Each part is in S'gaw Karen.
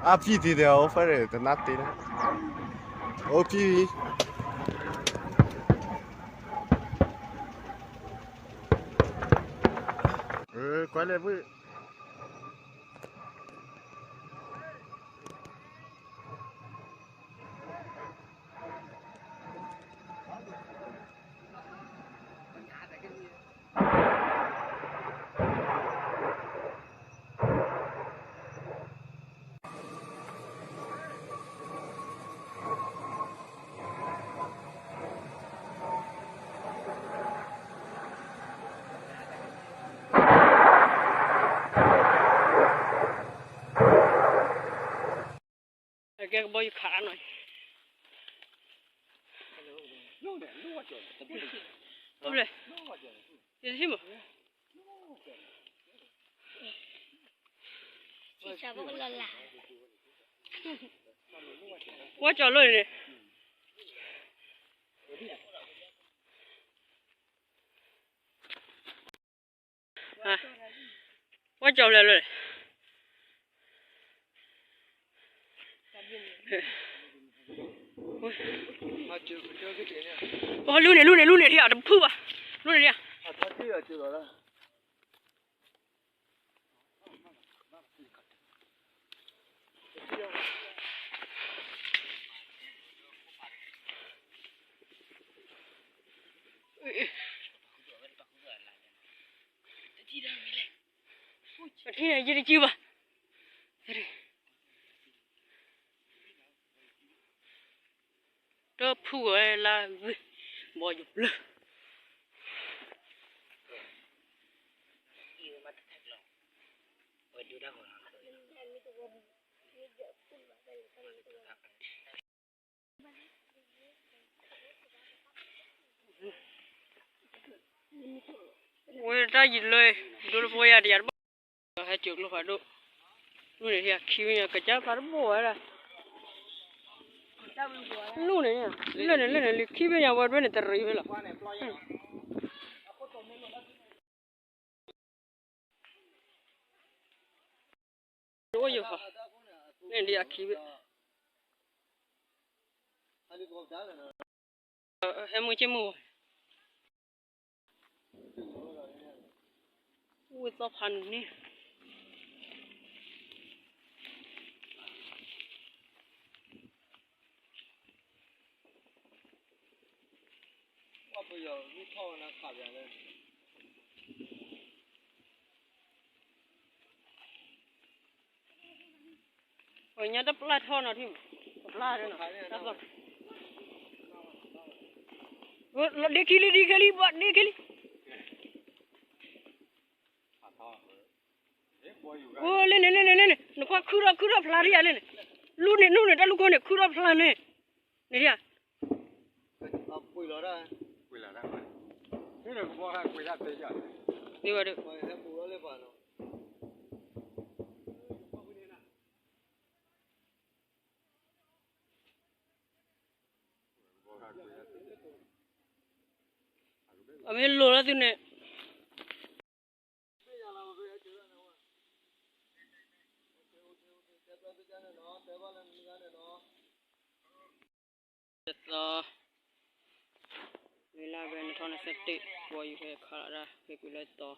အဖံသ့ၣ်ဒီး အိၣ်ဖဲန့ၣ် တနါတ့ၢ်လီၤ. အိၣ်ဖံ ကွၢ်လဲၣ်ဖု ကဲကဘီယူၤခးနီၤ, ဘျဲၣ်, ယဟံၣ်မး, ဝဲကၠီၤလၢန့ၣ် ဝဲကၠီၤဖျဲၣ်လၢန့ၣ်, လူန့ၣ် လူန့ၣ် လူန့ၣ် ထံၣ်အတဖုဘၣ်, လူန့ၣ်ထံၣ် အထံၣ်န့ၣ် ယတစုဘၣ်, တဖုဝဲလၢဂ့ၤ, ဘီယူၤလၢ ဝဲတၢ်ယံၤလၢ ဒိလၢပဝဲယၤတယၤတဘၣ်, ဟဲစၢၤကျိဖးဒိၣ်, လူန့ၣ် ခံဘ့ၣ်ညါ ကစၢ်ဖးတဘိဝဲဒၣ်, လူန့ၣ် လၢန့ၣ် လၢန့ၣ် လၢခံဘ့ၣ်ညါဝဲဒၣ်န့ၣ် တရံးဝဲလီၤ. တအိၣ်ယိာ်ဃီ, န့ၣ်ဒ်အခံဘ့ၣ်, ဟဲမုၢ်က့မုၢ်ဝဲ, ဝဲသီဖးန့ၣ် ညါတပျၢ်ထီၣ်နီၤထံၣ်မး, တပျၢ်, ဒ့ခံလံ ဒ့ခံလံ ဘၣ်ဒ့ခံလံ, အိၣ်လၢန့ၣ် လၢန့ၣ် လၢန့ၣ် နကွၢ်ခုၣ်ထီၣ် ခုၣ်ထီၣ်ဖျါထံၣ်ဧါလၢန့ၣ်, လူန့ၣ် လူန့ၣ် တၢ်လူၢ်ခိၣ်န့ၣ် ခုၣ်ထီၣ်ဖျါန့ၣ်, န့ၣ်ဧါ, ပှ့ၤလီၤဒၣ်, ပှ့ၤလီၤဒၣ်, မ့ၢ်ဒီးကဘီဟဲကွံာ်တၢ်သ့ယၤ, သ့ဝဲဒၣ် အမ့ၢ်လိာ်လၢသုန့ၣ်, တသီ, ဝံၤလၢဖဲနထီၣ်နစဲးတ့ၢ် ပှၤယူၤဖဲခးလီၤဒၣ် ဖဲကွံာ်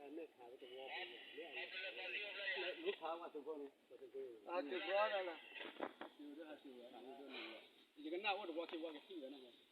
လၢသီ ယကနၣ်အိၣ်တဝီခံဝီကထံၣ်ဝဲန့ၣ်